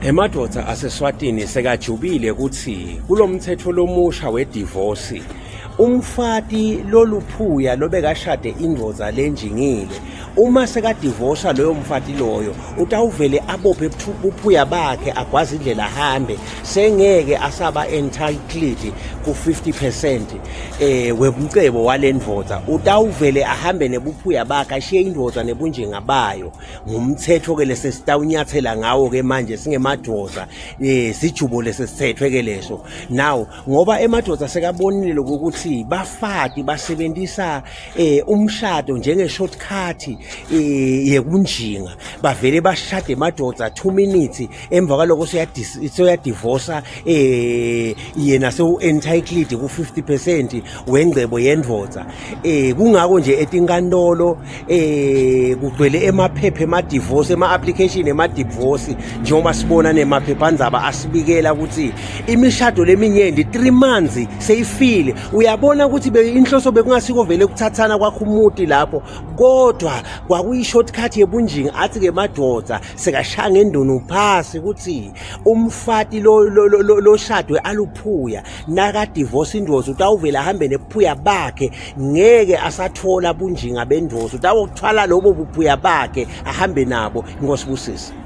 Emadvodza aseSwatini sekajubile kutsi kulomtsetfo lomusha wedivosi umfati loluphuya lobekashade indvodza lenjingile uma sekadivosa loyo mfati loyo utawuvele abophe buphuya bakhe agwaze indlela ahambe sengeke asaba entitled ku-50 percent eh wemcebo walendvodza utawuvele ahambe nebuphuya bakhe ashiye indvodza nebunjinga bayo ngumthetho ke lesesitawunyathela ngawo ke manje singemadoda eh sijubo lesesithethwe ke leso now ngoba emadoda sekabonile lokuthi bafati basebenzisa eh umshado njenge shortcut eh yekunjinga bavele bashade emadoda 2 minutes emva kwaloko seyadivorsa eh yena sewu entitled ku 50% wengcebo yendvodza eh kungako nje etinkantolo eh kugcwele emaphepha ema-divorce ema-application ema-divorce njengoba sibona nemaphephandzaba asibikela ukuthi imishado leminyenti 3 months seyifile uyabona ukuthi inhloso bekungasiko vele kuthathana kwakho umuti lapho kodwa kwakuyi-shortcut yebunjingi athi-ke madoda sekashaya ngendunu phasi ukuthi umfati loshadwe aluphuya nakadivosa indoda utawuvela ahambe nebuphuya bakhe ngeke asathola bunjinga bendoda utawuthwala lobo buphuya bakhe ahambe nabo inkosi busisi.